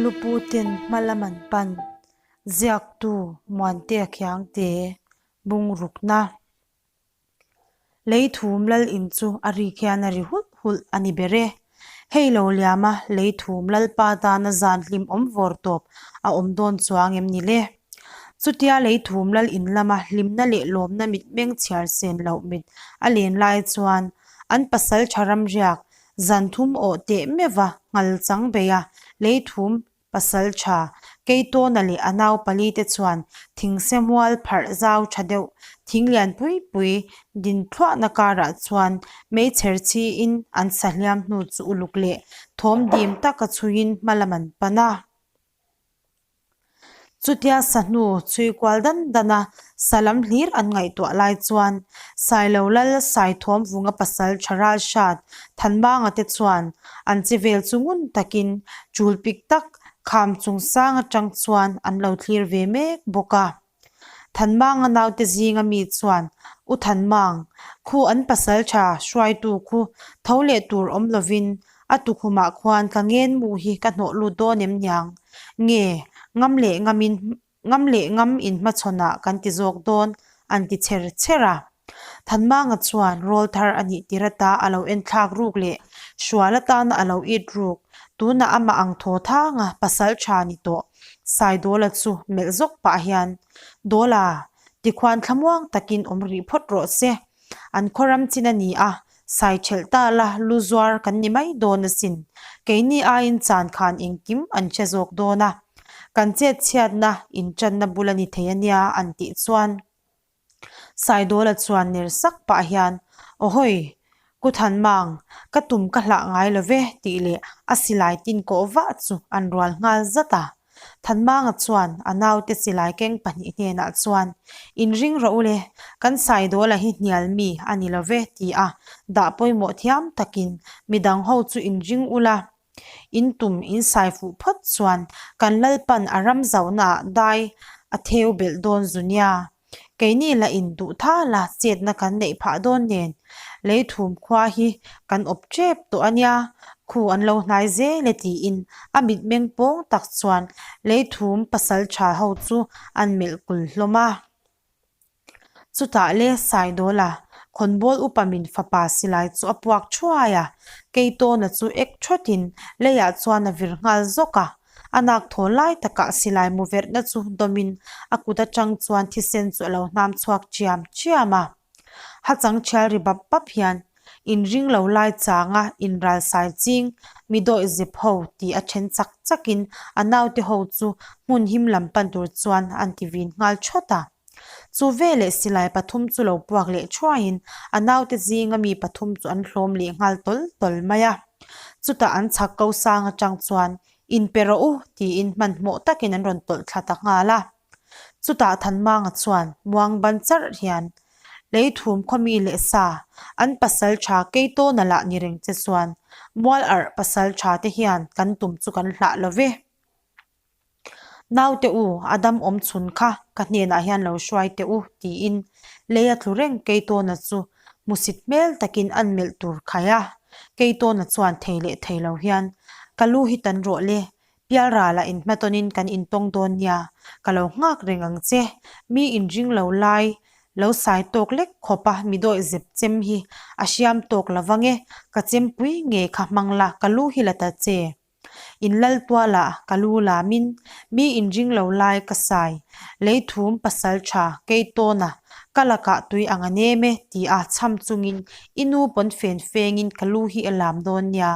lupu ten hma lam an pan, ziaktu Muantea Khiangte bungrukna. Leithum lal in chu a rik hian a ri hulh hulh a ni ber e. Hei lo liama leithum lalpa tana zan hlim awm vawr tawp a awm dawn chuang em ni le? Chutia leithum lal in lama hlimna leh lawmna mitmeng chhiar sen loh mit a len lai chuan an pasal tha ramriak zan thum awh teh meuh a nghal chang bei a leithum Pasal tha, Keitawna leh a nau pali te chuan thingse mual pharh zau tha deuh thing lian pui pui din thluahna karah chuan meichher chhiin an sahliam hnu chu uluk leh thawm dim taka chhuiin hma lam an pan a. Chutia sahnu chhui kual dan dan a sa lam hlir an ngaihtuah lai chuan Sailo Lal Saithawm Vunga pasal tha ral hrat Thanmanga te chuan An che vel chu ngun takin chul pik tak kham chung sang atang chuan an lo thlir ve mek bawk a. Thanmanga naute zinga mi chuan, U Thanmang, khu an pasal tha hruaitu khu tho leh tur awm lovin a tukhumah khuan ka ngen mu hi ka hnawh lut dawn em niang? Nge, ngam leh ngamin Ngam leh ngam inhmachhawnah kan ti zawk dawn, an ti chher chher a. Thanmanga chuan rawl thar a nih tir ata a lo enthlak ruk leh hrual atana a lo it ruk, tunah amah ang thaw thanga pasal tha ni tawh Saidawla chu melh zawk pah hian, Dawla, tikhuan thlamuang takin awm rih phawt rawh se. An khaw ram chin a ni a, sai thelh ta la lu zuar kan ni mai dawn asin. Keini aiin chan khan engkim an hre zawk dawn a, kan chet chhiatna intanna bul a ni thei a nia an tih chuan Saidawla chuan ner sak pah hian, Awhawi, Ku Thanmang, ka tum ka hlah ngai lo ve tih leh a silai tin kawh vah chu an rual nghal zat a. Thanmanga chuan a naute silai keng pahnih hnenah chuan, Inring rawh u le, kan Saidawla hi hnial mi a ni lo ve ti a dah pawimawh thiam takin midang ho chu inring ula, in tum in sai fuh phawt chuan kan Lalpan a ram zauhnaah dai a theu belh dawn zu nia. Keini la in duh thal a, chetna kan neih phah dawn nen leithum khua hi kan awp tep tawh a nia, khu an lo hnai zel e tiin a mitmeng pawng tak chuan leithum pasal tha ho chu an melh kul hlawm a. Chutah le Saidawla khawnbawl upa min fapa silai chu a puak thuai a, Keitawna chu ek thawtin leiah chuan a vir nghal zawk a. A nak thaw lai takah silai mu verhna chu dawmin a kut atang chuan thisen chu a lo hnam chhuak chiam chiam a. Ha chang thial ri bap bap hian inring lo lai changa inral sai ching mi dawih zep ho tih a then chak chakin a naute ho chu hmun him lam pan tur chuan an ti vin nghal thawt a. Chu veleh silai pathum chu lo puak leh thuaiin a naute zinga mi pathum chu an hlawm leh nghal tawl tawl mai a. Chutah an chhak ko sang atang chuan, Inpe rawh u, tiin hmanhmawh takin an rawn tawlh thla ta nghal a. Chutah Thanmanga chuan muang ban charh hian, Leithum khawmi leh sa, an pasal tha Keitawna lah ni reng che chuan, Mual arh pasal tha te hian kan tum chu kan hlah lo ve. Naute u, a dam awm chhun kha ka hnenah hian lo hruai teh u, tiin lei a tlu reng Keitawna chu hmusit hmel takin an melh tur khai a. Keitawna chuan thei leh thei lo hian, Ka lu hi tan rawh le, pialralah inhmatawnin kan intawng dawn nia, ka lo nghak reng ang che, mi inring lo lai lo sai tawk lek khawpa mi dawih zep chem hi a hriam tawk lo vang e, ka chempui nge kha hmang la, ka lu hi la ta che. In lal tuala ka lu lamin mi inring lo lai ka sai, leithum pasal tha kei tawna ka lakah tui ang a nem e ti a chham chungin i nu pawn fen fengin ka lu hi a lam dawn nia,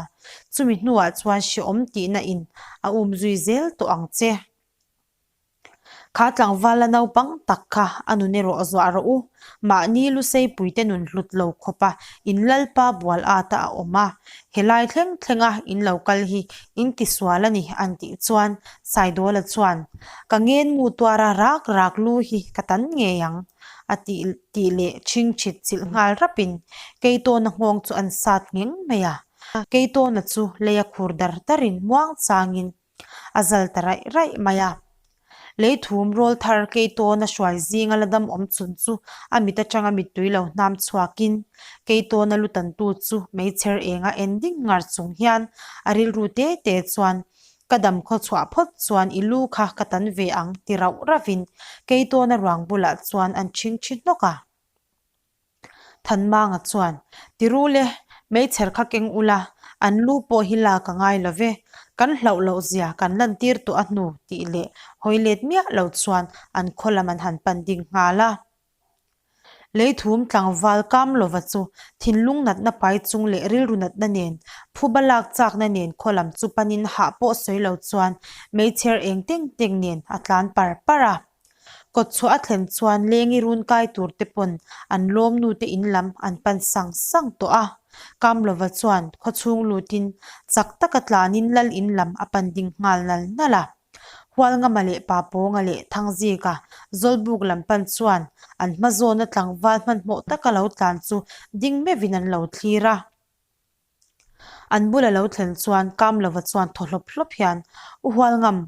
chumi hnuah chuan hrehawm tihna in a umzui zel tawh ang che. Kha tlangval la naupang tak kha a nun erawh a zuah rawh u. Mahni Luseipuite nun hlut lo khawpa in Lalpa bual ata a awm a, helai thleng thlenga in lo kal hi in tisual a ni an tih chuan Saidawla chuan, Ka ngenmu tuara rak rak lu hi ka tan ngei ang a tih tih leh chhingchhit chilh nghal rapin Keitawna nghawng chu an sat ngheng mai a. Keitawna chu leia khur dar darin muang changin A zal ta raih raih mai a. Leithum rawl thar Keitawna hruai zinga la dam awm chhun chu a mit atanga mittui lo hnam chhuakin Keitawna lu tantu chu meichher enga en ding ngar chung hian a rilru te te chuan. Ka dam khaw chhuah phawt chuan i lu kha ka tan ve ang ti rauh rauhin Keitawna ruang bulah chuan an chhingchhi hnawk a. Thanmanga chuan, Ti rul e, meichher kha keng ula, an lu pawh hi lak a ngai lo ve, kan hlauh loh zia kan lantir tawh a hnu tih leh hawi let miah lo chuan an khaw lam an han pan ding nghal a. Leithum tlangval kam lova chu thinlung natna pai chung leh rilru natna nen, phuba lak chakna nen khaw lam chu panin hah pawh sawi lo chuan meichher eng teng teng nen a tlan par par a. Kawtchhuah a thlen chuan lengi run kai tur te pawn an lawm nu te in lam an pan sang sang tawh a. Kamlova chuan khawchhung lutin chak taka tlanin lal in lam a pan ding nghal nal nal a. Hualngama leh Papawnga leh Thangzika Zawlbuk lam pan chuan an hma zawna tlangval hmanhmawh taka lo tlan chu ding meuhin an lo thlir a. An bula lo thlen chuan Kamlova chuan thaw hlawp hlawp hian, U Hualngam,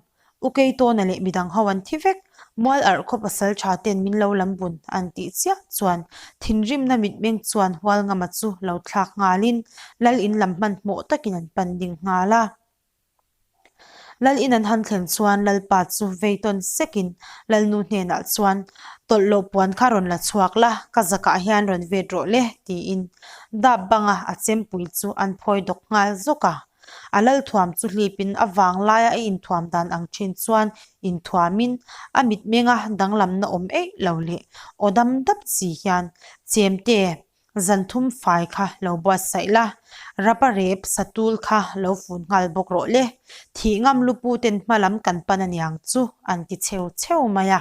U Keitawna leh midang ho an thi vek, Mual arh khaw pasal tha ten min lo lam bun an tih chiah chuan thinrimna mitmeng chuan Hualngama chu lo thlak nghalin Lal in lam hmanhmawh takin an pan ding nghal a. Lal in an han thlen chuan Lalpa chu vei tawn sekin Lalnu hnenah chuan, Tawlh loh puan kha rawn la chhuak la, ka zakah hian rawn vet rawh le, tiin dap banga a chempui chu an phawi dawk nghal zawk a. A lal thuam chu hlipin a vang laia a inthuam dan ang thin chuan inthuamin a mitmenga danglamna awm eih lo leh aw dam dap si hian, Chemte, Zan thum fai kha lo buatsaih la, rapa rep satul kha lo fun nghal bawk rawh le, thih ngam lupu ten hma lam kan pan aniang chu an ti cheu cheu mai a.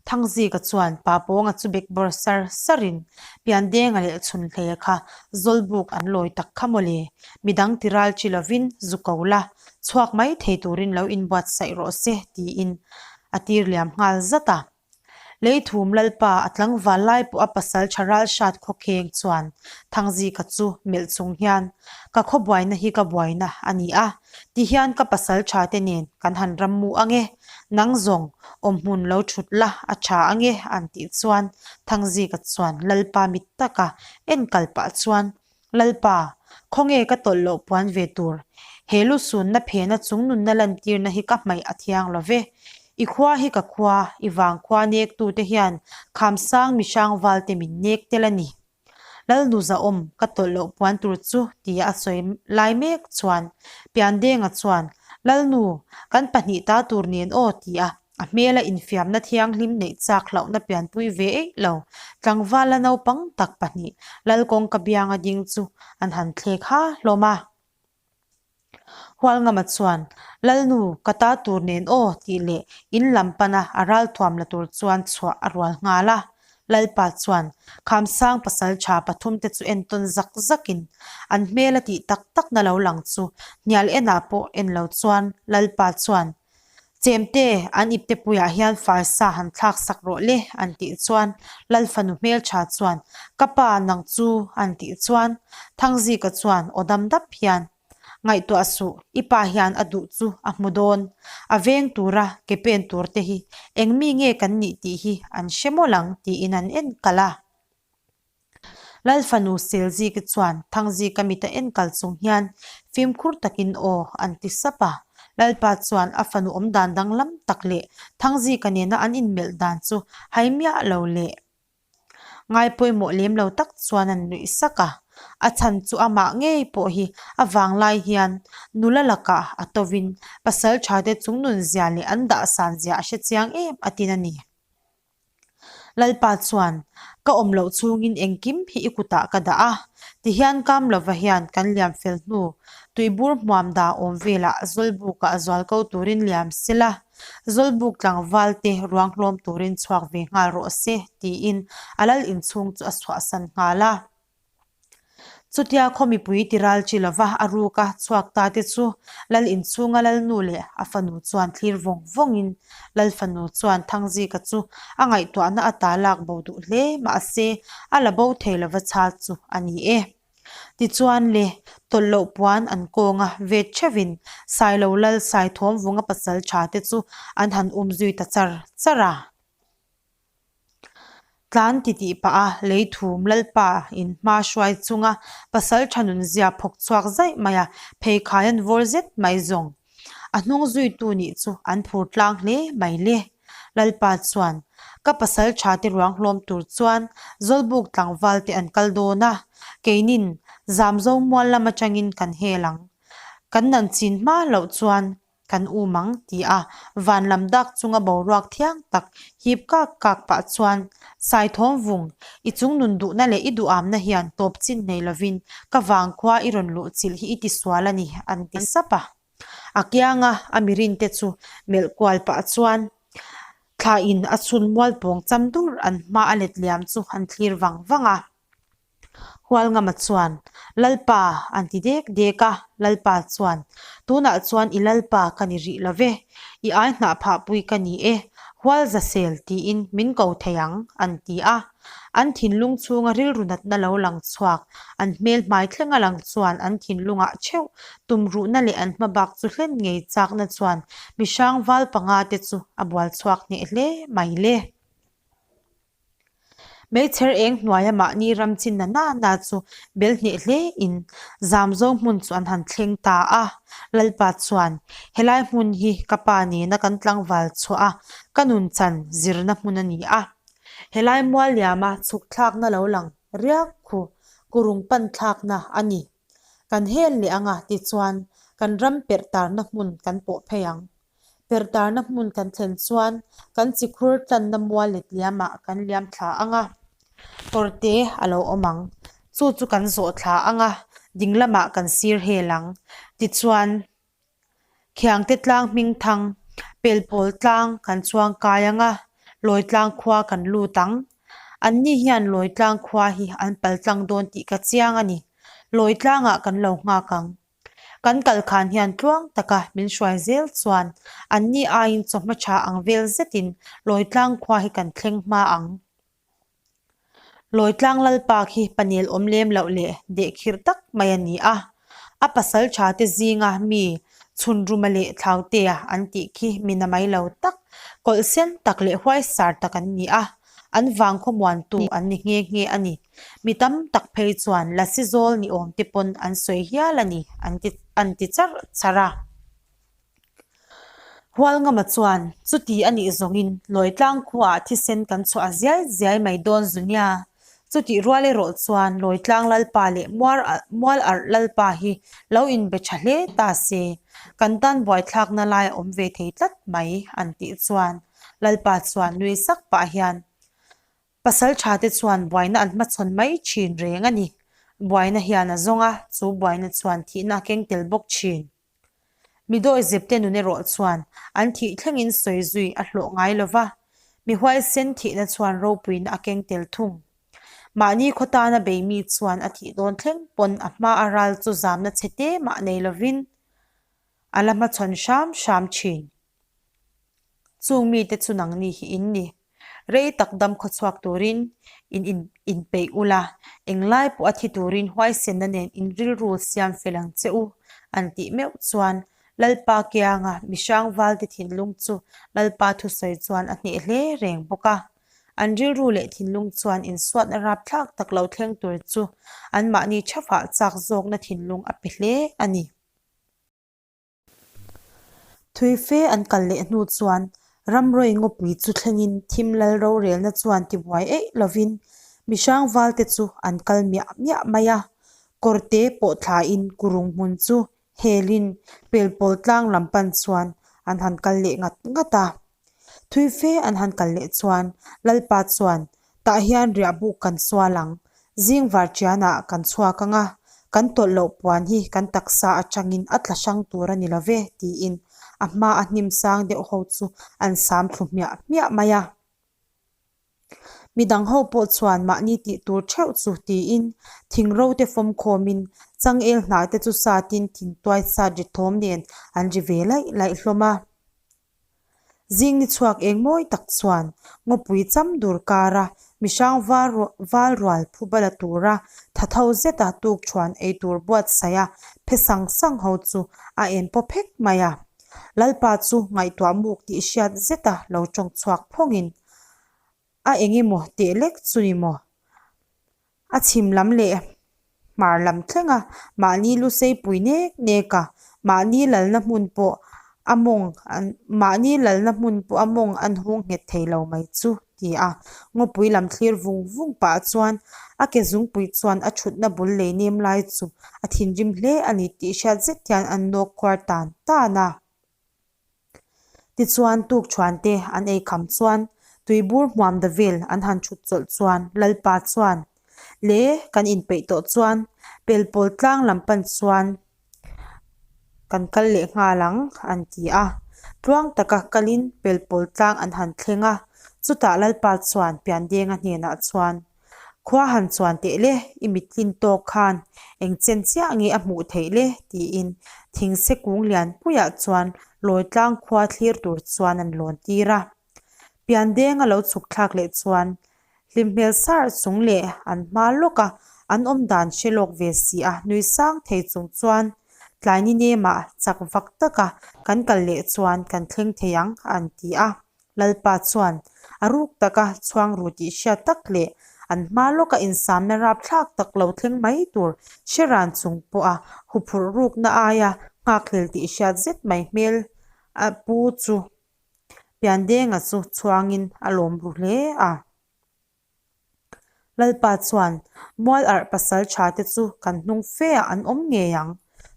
Thangzika chuan Papawnga chu bek bawr sar sarin Piandenga leh Chhunhleia kha Zawlbuk an lawi tak kha mawle, midang ti ral chi lovin zu ko la, chhuak mai thei turin lo inbuatsaih rawh se tiin a tir liam nghal zat a. Leithum Lalpa a tlangval lai pawh a pasal tha ral hrat khawkheng chuan Thangzika chu melh chung hian, Ka khaw buaina hi ka buaina a ni a, ti hian ka pasal tha te nen kan han ram mu ange, nang zawng awmhmun lo thut la a tha ange an tih chuan Thangzika chuan Lalpa mit taka en kal pah chuan Lalpa, khawnge ka tawlh loh puan ve tur? He lusunna phena chungnunna lantirna hi ka hmaih a thiang lo ve. I khua hi ka khua, i vangkhua nektute hian khamsang mihrang valte min nek tel a ni. Lalnu zahawm, ka tawlh loh puan tur chu tia a sawi lai mek chuan Piandenga chuan, Lalnu, kan pahnih ta tur nen aw tia A hmela infiamna thianghlim neih chak hlauhna pianpui ve eih lo, tlangvala naupang tak pahnih Lalkawngka bianga ding chu an han thlek ha hlawm a. Hualngama chuan, Lalnu, ka ta tur nen aw, tih leh in lam pana a ralthuam la tur chuan chhuah a rual nghal a. Lalpa chuan Khamsang pasal tha pathumte chu entawn zak zakin an hmela tih tak takna lo lang chu hnial enah pawh en lo chuan Lalpa chuan, Chemte, an ipte puiah hian farsa han thlak sak rawh le, an tih chuan Lalfanu hmeltha chuan, Ka pa, nang chu, an tih chuan Thangzika chuan aw dam dap hian, Ngaihtuah suh, i pa hian a duh chu a hmu dawn. A veng tura ke pen tur te hi eng mi nge kan nih tih hi an hre mawlh ang tiin an en kalh a. Lalfanu Selziki chuan Thangzika mita en kal chung hian fimkhur takin aw an ti sap a. Lalpa chuan a fanu awmdan danglam tak leh Thangzika nena an inmelh dan chu hai miah lo leh ngai pawimawh lem lo tak chuan an nuih sak a. A chhan chu amah ngei pawh hi a vanglai hian nula lakah a tovin pasal thate chungnunzia leh an dahsanzia a hrechiang em a tin a ni. Lalpa chuan, Ka awm loh chhungin engkim hi i kutah ka dah a, tihian kam lova hian kan liam fel hnu, tuibur hmuam dah awm velah Zawlbukah zual ko turin liam sela, Zawlbuk tlangval te ruang hlawm turin chhuak ve nghal rawh se, tiin a lal inchhung chu a chhuahsan nghal a. Chutia khaw mipui ti ral chi lova a ruk a chhuak ta te chu Lal inchhunga Lalnu leh a fanu chuan thlir vawng vawngin Lal fanu chuan Thangzika chu a ngaihtuahna ata lak bo duh hle mahse a la bo thei lova chhal chu a ni e. Tichuan le tawlh loh puan an kawnga vet theuhin Sailo Lal Saithawmvunga pasal tha te chu an han um zui ta char char a. Tlan titih pah a leithum Lalpa in hma hruai chunga pasaltha nunzia phawk chhuak zaih mai a, pheikhai an vawr zet mai zawng. A hnung zuitu nih chu an phur tlang hle mai le. Lalpa chuan, Ka pasaltha te ruang hlawm tur chuan Zawlbuk tlangval te an kal dawn a, keinin Zamzo mual lam atangin kan hel ang. Kan nan chin hma loh chuan kan um ang ti a, van lam dak chunga boruak thiang tak hip kak kak pah chuan Saithawm vung, i chung nun duhna leh i duhamna hian tawp chin nei lovin ka vangkhua i rawn luh chilh hi i tisual a ni, an ti sap a. A kianga a mirinte chu melh kual pah chuan thla in a chhun mualpawng cham dur an hma a let liam chu an thlir vang vang a. Hualngama chuan, Lalpa, an ti dek dek a, Lalpa chuan, Tunah chuan i Lalpa ka ni rih lo ve, i ai hnah phahpui ka ni e, Hualzasel tiin min ko thei ang, an ti a. An thinlung chhunga rilru natna lo lang chhuak, an hmel hmai thlenga lang chuan an thinlungah theuh tumruhna leh an hmabak chu hlen ngei chakna chuan mihrang val panga te chu a bual chhuak hneh hle mai le. Meichher eng hnuaia mahni ram chin na na na chu bel hneh hle in Zamzo hmun chu an han thleng ta a. Lalpa chuan, Helai hmun hi ka pa nena kan tlangval chhuah a, ka nun chan zirna hmun a ni a. Helai mual liama chhuk thlakna lo lang riak khu kurung pan thlakna a ni. Kan hel leh anga tichuan kan ram perh tarna hmun kan pawh phei ang. Perhtarna hmun kan thlen chuan kan chikhur tlanna mual let liamah kan liam thla ang a, kawrte a lo awm ang. Chu chu kan zawh thla ang a, ding lamah kan sir hel ang. Tichuan, Khiangte tlang hming thang, Pelpawl tlang kan chuang kai ang a, Lawitlang khua kan lut ang. Anni hian Lawitlang khua hi an pal tlang dawn tih ka chiang a ni. Lawitlangah kan lo nghak ang. Kan kal khan hian tluang taka min hruai zel chuan anni aiin chawhma tha ang vel zetin Lawitlang khua hi kan thleng hma ang. Lawitlang Lalpa khi panel awm lem loh leh dehkhirh tak mai a ni a, a pasal tha te zinga mi Chhunruma leh Thlautea an tih khi mi na mai lo tak, kawlh sen tak leh huaisar tak an ni a. An vang khawmuantu an ni nghe nghe a ni. Mi tam tak phei chuan Lasi zawl ni awm te pawn an sawi hial a ni an ti an ti charh charh a. Hualngama chuan chuti a nih zawngin Lawitlang khuaah thisen kan chhuah a ziai ziai mai dawn zu nia. Chutih rual erawh chuan Lawitlang Lalpa leh Muar Mual Arh Lalpa hi lo inbe tha hle ta se, kan tan buaithlakna lai a awm ve thei tlat mai an tih chuan Lalpa chuan nui sak pah hian Pasal tha te chuan buaina an hmachhawn mai thin reng a ni. Buaina hian a zawng a, chu buaina chuan thihna a keng tel bawk thin. Mi dawizep te nun erawh chuan an thih thlengin sawi zui a hlawh ngai lo va, mi huaisen thihna chuan ropuina a keng tel thung. Mahni khaw tana bei mi chuan a thih dawn thleng pawn a hma a ral chu zamna chhe te mah nei lovin a la hmachhawn hram hram thin. Chung mite chu nangni hi in ni. Rei tak dam khawchhuak turin in in inpeih ula, englai pawh a thi turin huaisenna nen in rilru siam fel ang che u, an tih meuh chuan Lalpa kianga mihrang valte thinlung chu Lalpa thusawi chuan a hneh hle reng bawk a. An rilru leh thinlung chuan insuatna rapthlak tak lo thleng tur chu anmahni thafah chak zawkna thinlung a pe hle a ni. Thui fe an kal leh hnu chuan Ramrawi ngawpui chu thlengin thim lal rorelna chuan tibuai eih lovin mihrang valte chu an kal miah miah mai a. Kawrte pawh thlain kurung hmun chu helin pelpawl tlang lam pan chuan an han kal leh ngat ngat a. Thui fe an han kal leh chuan Lalpa chuan, Tah hian riah buk kan sual ang. Zing varṭianah kan chhuak ang a, kan tawlh loh puan hi kan taksa aṭangin a tla hrang tur a ni lo ve, tiin a hma a hnim sang deuh ho chu an sam thlu hmiah hmiah mai a. Midang ho pawh chuan mahni tih tur theuh chu tiin thing ro te fawm khawmin changel hnah te chu satin thingtuai sat ri thawm nen an ri ve laih laih hlawm a. Zing ni chhuak eng mawi tak chuan ngawpui cham dur kara mihrang val rual phuba la tura tha tho zeta tukṭhuan ei tur buatsaih a phe sang sang ho chu a en paw phek mai a. Lalpa chu ngaihtuah muk tih hriat zeta lo ṭawng chhuak phawngin. A engemaw teh lek chu ni maw? A chhim lam leh hmar lam thlenga mahni lu sei pui nek nek a, mahni lalna hmun pawh a mawng an mahni lalna hmun pawh a mawng an hung nghet thei lo mai chu ti a. Ngawpui lam thlir vung vung pah chuan a ke zungpui chuan a thutna bul lei nem lai chu a thinrim hle a ni tih hriat zet hian an nawk khuar tan tan a. Tichuan tukṭhuan te an ei kham chuan tuibur hmuam da vel an han ṭhut chawlh chuan Lalpa chuan le kan inpeih tawh chuan pelpawl tlang lam pan chuan kan kal leh nghal ang an ti a. Tluang taka kalin pelpawl tlang an han thleng a, chutah Lalpa chuan Piandenga hnenah chuan Khua han chuan teh le, i mittlin tawk khan eng chen chiah nge a hmuh theih le? tiin thingse kung lian puiah chuan Lawitlang khua thlir tur chuan an lawn tir a. Piandeng a lo chhuk thlak leh chuan hlim hmel sar chung leh an hma lawk a, an awm dan hre lawk ve si a, nui sang thei chung chuan tlai ni nemah chak vak taka kan kal leh chuan kan thleng thei ang an ti a. Lalpa chuan a ruk taka chhuang ru tih hriat tak leh an hma lawka insamna rapthlak tak lo thleng mai tur hre ran chung pawha huphurh rukna aia nghakhlel tih hriat zet mai hmel a pu chu Piandenga chu chhuangin a lawm ru hle a. Lalpa chuan, Mual arh pasal tha te chu kan hnung fe ah an awm ngei ang.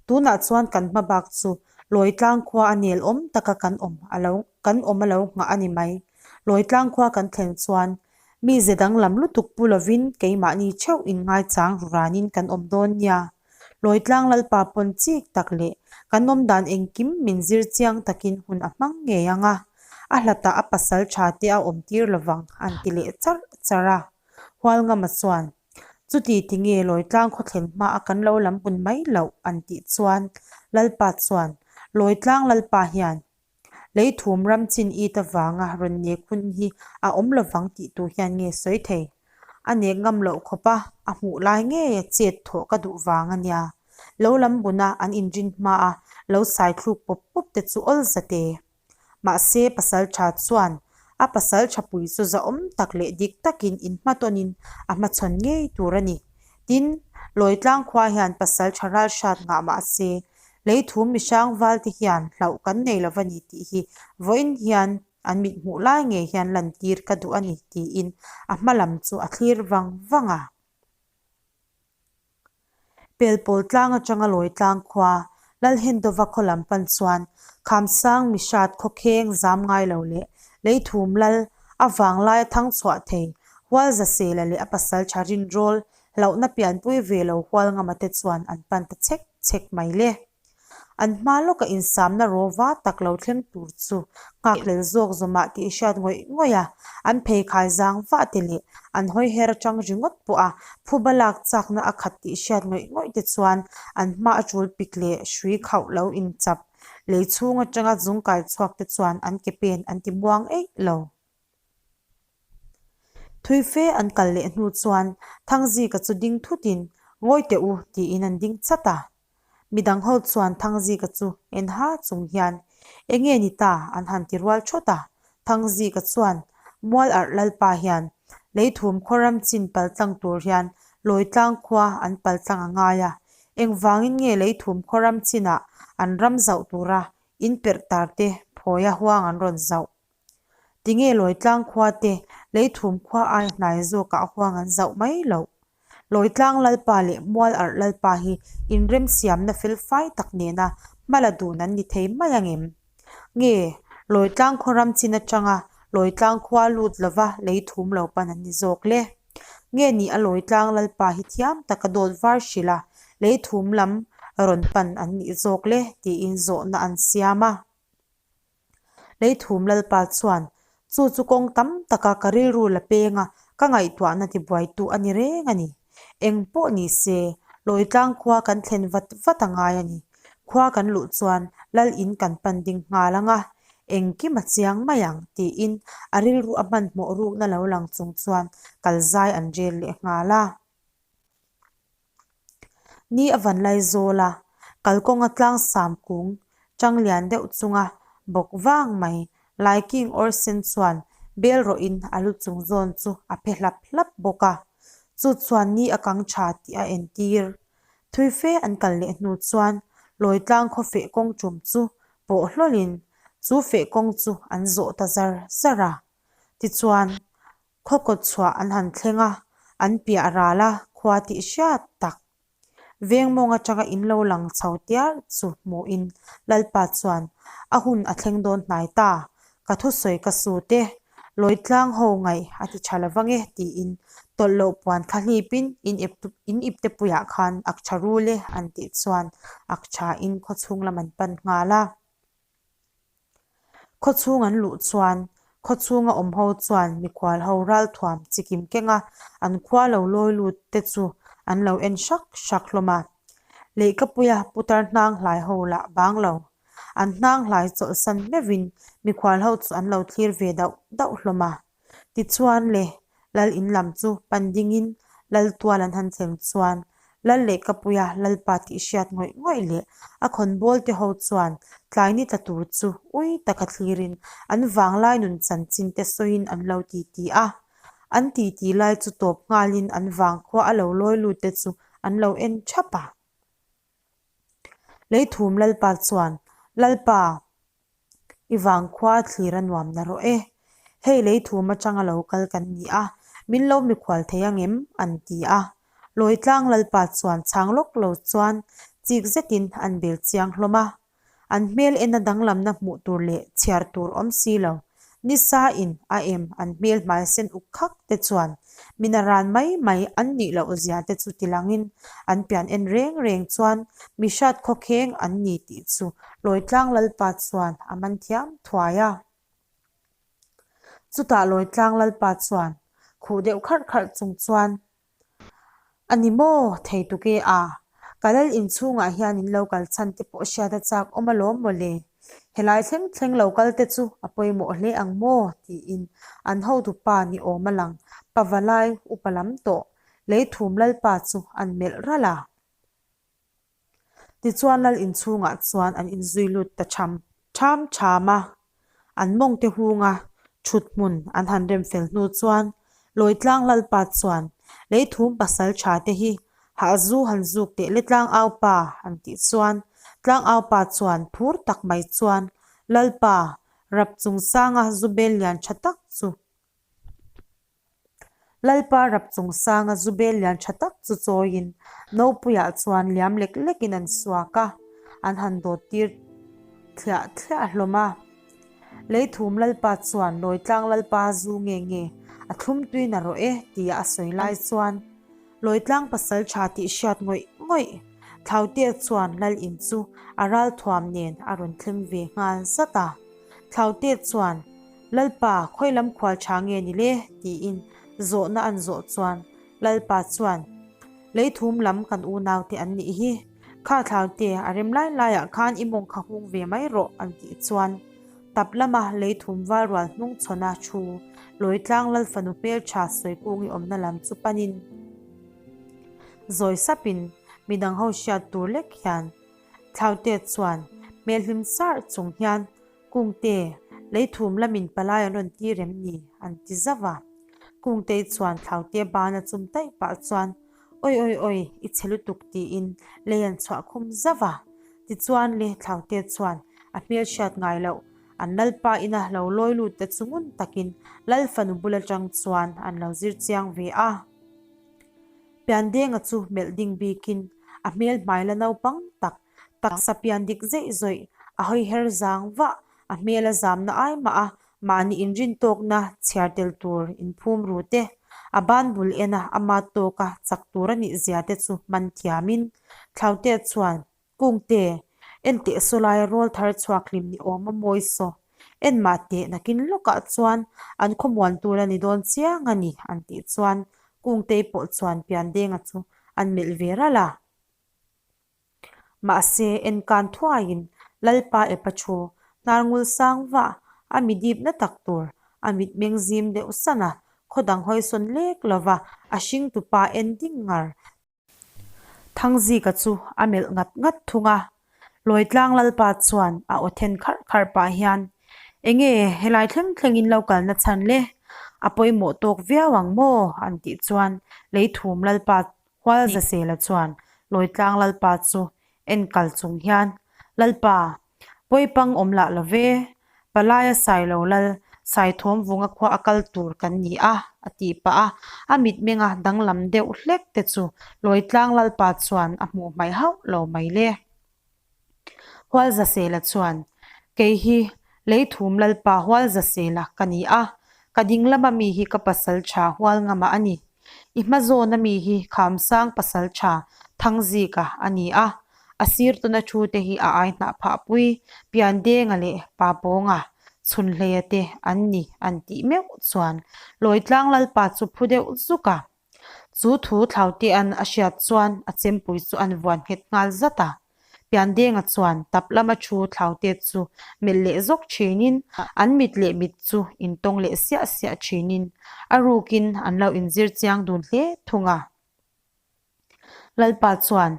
Tunah chuan kan hma bak chu Lawitlang khua a nel awm taka kan awm a lo kan awm a lo nghah a ni mai. Lawitlang khua kan thlen chuan mi ze danglam lutuk pu lovin keimahni theuh inngaichang ru ranin kan awm dawn nia. Lawitlang Lalpa pawn chik tak leh kan awmdan engkim min zir chiang takin hun a hmang ngei ang a, a hlatah a pasal tha te a awm tir lovang an ti leh charh charh a. Hualngama chuan, Chuti ti nge Lawitlang khawthlen hma a kan lo lam hun mai loh an tih chuan Lalpa chuan, Lawitlang Lalpa hian Leithum ram chin it avanga rawn nek hun hi a awm lovang tih tur hian nge sawi thei. A nek ngam loh khawp a, a hmuh lai ngei a chet thawh ka duh vang a nia. Lo lam buna an inrin hma a lo sai thluk pawp pawp te chu awl zate. Mahse pasal tha chuan a pasal tha pui chu zahawm tak leh dik takin inhmatawnin a hmachhawn ngei tur a ni. Tin, Lawitlang khua hian pasal tha ral hrat ngah mahse Leithum mihrang valte hian hlauh kan nei lo va ni tih hi vawiin hian an mit hmuh lai ngei hian lantir ka duh a ni tiin a hma lam chu a thlir vang vang a. Pelpawl tlang atanga lawi tlang khua Lalhendova khaw lam pan chuan Khamsang mihrat khawkheng zam ngai lo leh Leithum lal a vanglai a thang chhuah thei Hualzasela leh a pasal tha rinrawl Hlauhna pianpui ve lo Hualngama te chuan an pan ta chek chek mai le. An hma lawka insamna rawva tak lo thleng tur chu nghakhlel zawk zawmah tih hriat ngawih ngawih a, an pheikhai zang vah te leh an hawi her atang ringawt pawh a phuba lak chakna a khat tih hriat ngawih ngawih te chuan an hma a tul pik leh hrui khauh lo inchap lei chhung atanga zungkai chhuak te chuan an ke pen an ti muang eih lo. Thui fe an kal leh hnu chuan Thangzika chu ding thutin, Ngawi teh u, tiin an ding chat a. Midang ho chuan Thangzika chu en ha chung hian, Enge ni ta? an han ti rual thawt a. Thangzika chuan, Mual arh Lalpa hian Leithum khaw ram chin paltlang tur hian Lawitlang khua an paltlang a ngai a. Engvangin nge Leithum khaw ram chinah an ram zauh tura in perh tar te phawia huang an rawn zauh? Tinge Lawitlang khua te Leithum khua ai hnai zawkah huang an zauh mai loh. Lawitlang Lalpa leh Mual Arh Lalpa hi inremsiamna felfai tak nena hmala dun an ni thei mai angem? Nge Lawitlang khaw ram chin atanga Lawitlang khua lut lova Leithum lo pan an ni zawk le? Nge ni a Lawitlang Lalpa hi thiam taka dawt var hrilh a Leithum lam rawn pan an nih zawk le? tiin zawhna an siam a. Leithum Lalpa chuan, Chu chu kawng tam taka ka rilru la peng a, ka ngaihtuahna tibuaitu a ni reng a ni. Eng pawh ni se, Lawitlang khua kan thlen vat vat a ngai a ni. Khua kan luh chuan Lal in kan pan ding nghal ang a, engkim a chiang mai ang, tiin a rilru a hmanhmawh rukna lo lang chung chuan kalzai an rel leh nghal a. Ni a van lai zawl a, kalkawnga tlangsam kung tang lian deuh chunga bawk vang mai. Laiking awr sen chuan Bel rawhin a lu chung zawn chu a phe hlap hlap bawk a. Chu chuan ni a kang tha tih a entir. Thui fe an kal leh hnu chuan Lawitlang khaw feh kawng tum chu pawh hlawlin chu feh kawng chu an zawh ta zar zar a. Tichuan, khaw kawt chhuah an han thleng a, an piah ral a khua tih hriat tak. Veng mawng atanga in lo lang chho tiar chu hmuhin Lalpa chuan a hun a thleng dawn hnai ta, ka thusawi ka sut e, Lawitlang ho ngaih a ti tha lovang e tiin tawlh loh puan kha hlipin in in ipte puiah khan ak tha rul e an tih chuan ak tha in khawchhung lam an pan nghal a. Khawchhung an luh chuan khawchhunga awm ho chuan mikhual ho ralthuam chikim kenga an khua lo lawi lut te chu an lo en hrak hrak hlawm a. Lehkapuia putar hnang hlai ho lah bang lo. An hnang hlai chawlhsan meuhin mikhual ho chu an lo thlir ve dauh dauh hlawm a. Tichuan le, Lal in lam chu pan dingin Lal tual an han thleng chuan Lal lehkapuia Lalpa tih hriat ngawih ngawih leh a khawnbawl te ho chuan tlai ni tla tur chu ui taka thlirin an vanglai nun chanchin te sawiin an lo titi a. An titi lai chu tawp nghalin an vangkhua a lo lawi lut te chu an lo en thap a. Leithum Lalpa chuan, Lalpa, i vangkhua thlir a nuam na rawh e. Hei leithum atanga lo kal kan ni a, min lo mikhual thei ang em? an ti a. Lawitlang Lalpa chuan chhang lawk lo chuan chik zetin an bel chiang hlawm a. An hmel ena danglamna hmuh tur leh chhiar tur awm si lo. Nisa in a em an hmel hmai sen uk khak te chuan mina ran mai mai an nih loh zia te chu tilangin an pian en reng reng chuan mi hrat khawkheng an ni tih chu Lawitlang Lalpa chuan a man thiam thuai a. Chutah Lawitlang Lalpa chuan khuh deuh kharh kharh chung chuan A ni maw? Thei tuk e a. Ka lal inchhungah hian in lo kal chhan te pawh hriat a chak awm alawm mawle. Helai thleng thleng lo kal te chu a pawimawh hle ang maw? tiin an hotupa ni awm a lang pavalai upa lam tawh Leithum Lalpa chu an melh ralh a. Tichuan lal inchhungah chuan an inzui lut ta tham tham tham a, an mawngte hunga thut hmun an han rem fel hnu chuan Lawitlang Lalpa chuan Leithum pasal tha te hi hahzu han zuk teh le Tlangaupa an tih chuan Tlangaupa chuan phur tak mai chuan Lalpa rap chungchanga zu bel lian tha tak chu Lalpa rap chungsanga zu bel lian tha tak chu chawiin Nopuiah chuan liam lek lekin an suak a, an han dawt tir thliah thliah hlawm a. Leithum Lalpa chuan Lawitlang Lalpa zu nge nge a thlum tui na rawh e tia a sawi lai chuan Lawitlang pasal tha tih hriat ngawih ngawih Thlautea chuan Lal in chu a ralthuam nen a rawn thleng ve nghal zat a. Thlautea chuan Lalpa, khawi lam khual tha nge ni le? tiin zawhna an zawh chuan Lalpa chuan, Leithum lam kan unaute an nih hi. Kha thlaute a rem lai laiah khan i mawng kha hung ve mai rawh an tih chuan tap lama leithum valrual hnung chhawna thu Lawitlang Lalfanu hmeltha Sawikung i awmna lam chu panin zawi sapin midang ho hriat tur lek hian Thlaute chuan hmelhlim sarh chung hian Kungte, leithum lamin palai an rawn tir em ni? an ti zauh a. Kungtei chuan Thlaute bana chum taih pah chuan, Oi oi oi, i chhe lutuk tiin lei an chhuah khum zauh a. Tichuan le Thlaute chuan a hmel hriat ngai loh, an lalpa ina lo lawi lut te chu ngun takin lal fanu bul atang chuan an lo zir chiang ve a. Piandenga chu melh ding bikin a hmel hmai la naupang tak Taksa pian dik zeih zawih, a hawi her zang vah, a hmel a zamna ai mah a, mahni inrin tawkna chhiar tel tur inphum ru te, a ban bul ena ama tawka chak tur a nih zia te chu hman thiamin Thlautea chuan, Kungte, enteh saw laia rawl thar chhuak hlim ni awm a mawi saw, en mah teh nakin lawkah chuan an khawmuan tur a ni dawn chiang a ni an tih chuan Kungtei pawh chuan Piandenga chu an melh ve ralh a. Mahse, enkan thuaiin Lalpa epa thu hnar ngul sang vah a mi dip na tak tur a mitmeng zim deuh san a, khaw dang hawisawn lek lova a hringtupa en ding ngar. Thangzika chu a melh ngat ngat thung a, Lawitlang Lalpa chuan a aw then kharh kharh pah hian. Enge helai thleng thleng in lo kalna chhan le? A pawimawh tawk viau ang maw? an tih chuan Leithum Lalpa Hualzasela chuan Lawitlang Lalpa chu en kal chung hian, Lalpa, pawipang awm lah lo ve, Palaia Sailo Lal Saithawmvunga khua a kal tur kan ni a, a tih pah a, a mitmenga danglam deuh hlek te chu Lawitlang Lalpa chuan a hmuh hmaih hauh lo mai le. Hualzasela chuan, Kei hi Leithum Lalpa Hualzasela ka ni a, ka ding lama mi hi ka pasal tha Hualngama a ni. I hma zawna mi hi Khamsang pasal tha Thangzika a ni a, a sir tuna thu te hi a ai hnah phah pui Piandenga leh Papawnga Chhunhleia te an ni an tih meuh chuan Lawitlang Lalpa chu phu deuh zuk a. Chu thu Thlautea'n a hriat chuan a chempui chu an vuan nghet nghal zat a. Piandenga chuan tap lama thu Thlaute chu melh leh zawk thinin an mit leh mit chu intawng leh siah siah thinin a rukin an lo inzir chiang dun hle thung a. Lalpa chuan.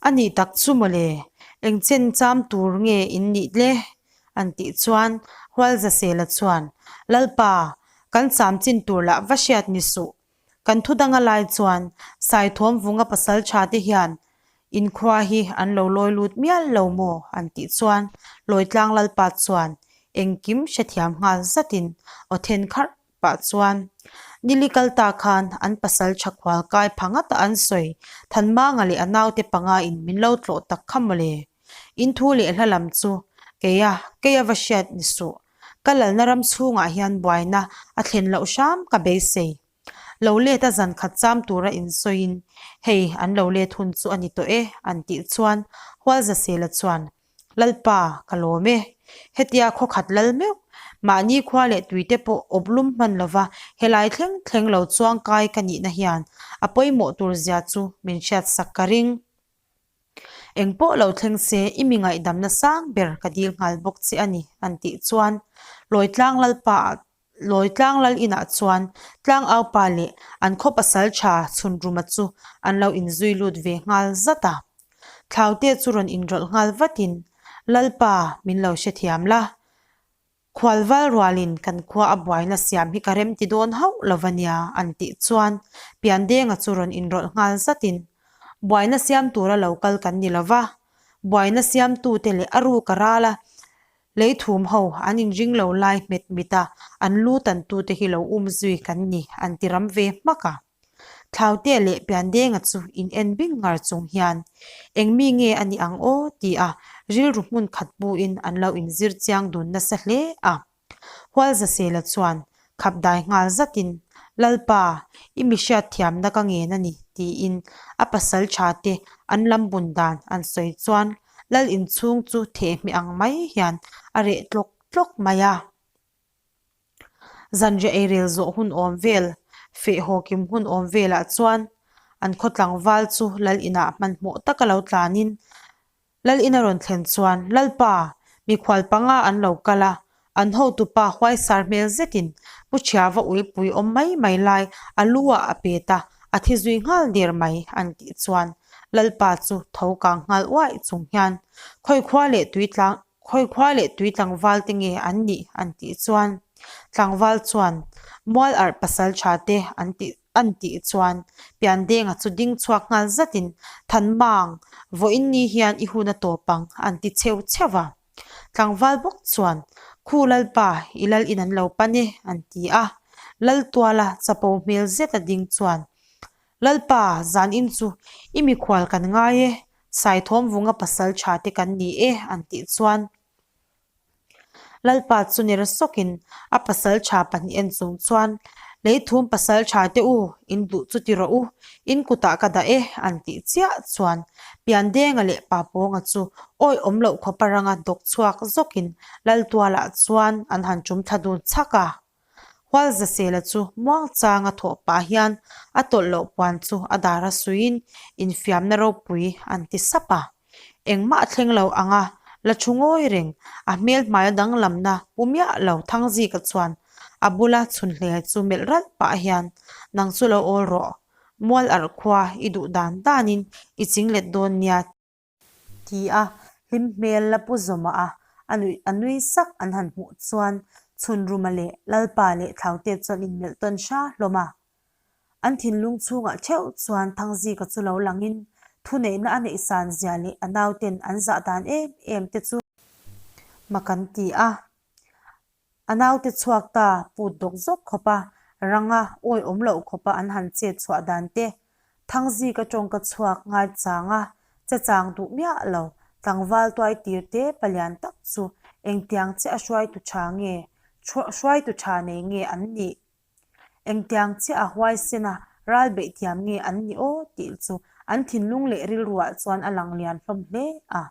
A nih tak chu mawle, eng chen cham tur nge in nih le? An tih chuan Hualzasela chuan, Lalpa, kan cham chin tur lah va hriat ni suh. Kan thu danga lai chuan Saithawmvunga pasal tha te hian inkhua hi an lo lawi lut mial lo maw? An tih chuan Lawitlang Lalpa chuan engkim hrethiam nghal zatin aw then kharh pah chuan Nili kal ta khan an pasal tha khual kai pha ngata an sawi Thanmanga leh a naute panga in min lo tlawh tak kha mawle. In thu leh hla lam chu keia keia va hriat ni suh. Ka lalna ram chhungah hian buaina a thlen loh hram ka beisei. Lo let a zan khat cham tura in sawiin hei an lo let hun chu a ni tawh e an tih chuan Hualzasela chuan Lalpa, ka lawm e. Hetia khaw khat lal meuh, mahni khua leh tuite pawh awp lum hman lova helai thleng thleng lo chuang kai ka nihna hian a pawimawh tur zia chu min hriatsak ka ring. Eng pawh lo thleng se i mi ngaihdamna sang ber ka dil nghal bawk che a ni, an tih chuan Lawitlang Lalpa ah Lawitlang lal inah chuan Tlangaupa leh an khaw pasal tha Chhunruma chu an lo inzui lut ve nghal zat a. Thlaute chu rawn inrawlh nghal vatin, Lalpa, min lo hrethiam la. Khualval rualin kan khua a buaina siam hi ka remti dawn hauh lo va nia, an tih chuan Piandenga chu rawn inrawlh nghal zatin, Buaina siam tura lo kal kan ni lo va, buaina siamtute leh a ruka rala Leithum ho an inring lo lai hmet mit a, an lu tantute hi lo um zui kan ni an ti ram ve hmak a. Thlautea leh Piandenga chu in en bing ngar chung hian eng mi nge a nih ang aw ti a rilru hmun khat buin an lo inzir chiang dun nasa hle a. Hualzasela chuan khap dai nghal zatin, Lalpa, i mi hriatthiamna ka ngen a ni, tiin a pasal tha te an lam bun dan an sawi chuan Lal inchhung chu thehmeh ang mai hian a reh tlawk tlawk mai a. Zanriah eirel zawh hun awm vel, feh haw kim hun awm velah chuan an khaw tlangval chu Lal inah hmanhmawh taka lo tlanin Lal in a rawn thlen chuan, Lalpa, mikhual panga an lo kal a, an hotupa huaisar hmel zetin Pu Thiava uipui awm mai mai lai a lu ah a pet a, a thi zui nghal der mai, an tih chuan Lalpa chu tho kang nghal uaih chung hian, Khawi khua leh tui tlang, khawi khua leh tui tlangval te nge an nih? an tih chuan tlangval chuan, Mual arh pasal tha te an tih An tih chuan Piandenga chu ding chhuak nghal zatin, Thanmang, vawiin ni hian i hun a tawp ang, an ti cheu cheu a. Tlangval bawk chuan, Khu Lalpa, i lal in an lo pan e, an ti a. Laltuala chapo hmel zeta ding chuan, Lalpa, zan in chu i mikhual kan ngai e, Saithawmvunga pasal tha te kan ni e, an tih chuan, Lalpa chu ner sawkin a pasal tha pahnih en chung chuan, Leithum pasal tha te u, in duh chu ti rawh u, in kutah ka dah e, an tih chiah chuan Piandenga leh Papawnga chu awi awm loh khawpa ranga dawk chhuak zawkin Laltualah chuan an han tum thla dun chhak a. Hualzasela chu muangchanga thawh pah hian a tawlh loh puan chu a dar a suiin infiamna ropui an ti sap a. Engmah a thleng lo ang a, la thu ngawi reng, a hmel hmaia danglamna pu miah lo Thangzika chuan a bula chhunhle chu melh ralh pah hian, Nang chu lo awl rawh, mual arh khua i duh dan danin i chinglet dawn nia, Ti a, hlim hmel la pu zawmah a. A nuih a nui sak an han hmuh chuan Chhunruma leh Lalpa leh Thlaute chuan inmelh tawn hra hlawm a. An thinlung chhungah theuh chuan Thangzika chu lo langin thuneihna a neih san zia leh a nauten an zah dan em em te chu mak an ti a. A naute chhuak ta put dawk zawk khawp a, ranga awihawm loh khawpa an han chet chhuah dan te, Thangzika tawngka chhuak ngai chang a, che chang duh miah lo, tlangval tuai tir te palian tak chu engtiang chiah a hruaitu tha nge, hruaitu tha nei nge an nih? Engtiang chiah a huaisen a ral beih thiam nge an nih aw tih chu an thinlung leh rilruah chuan a lang lian hlawm hle a.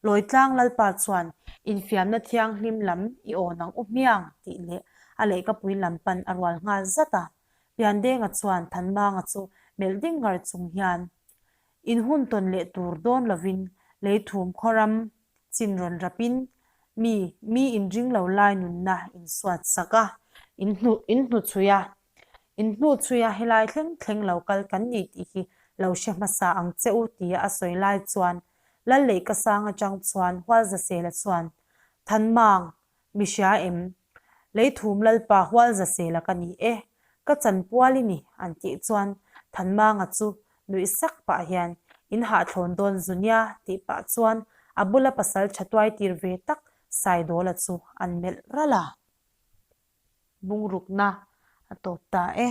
Lawitlang Lalpa chuan infiamna thianghlim lam i awn ang u hmiang tih leh a lehkapui lam pan a rual nghal zat a. Piandenga chuan Thanmanga chu melh ding ngar chung hian in hun tawn leh tur dawn lovin leithum khawram chin rawn rapin mi mi inring lo lai nunna insuat sak a, in hnu in hnuchhui a, in hnuchhui a helai thleng thleng lo kal kan ni tih hi lo hre hmasa ang che u tia a sawi lai chuan Lal Leihkasang atang chuan Hualzasela chuan Thanmang Mi hria em? Leithum Lalpa Hualzasela ka ni e, ka chanpual i ni an tih chuan Thanmanga chu nuih sak pah hian in hahthlawn dawn zu nia tih pah chuan a bula pasal tha tuai tir ve tak Saidawla chu an melh ralh a. Bungrukna a tawp ta e.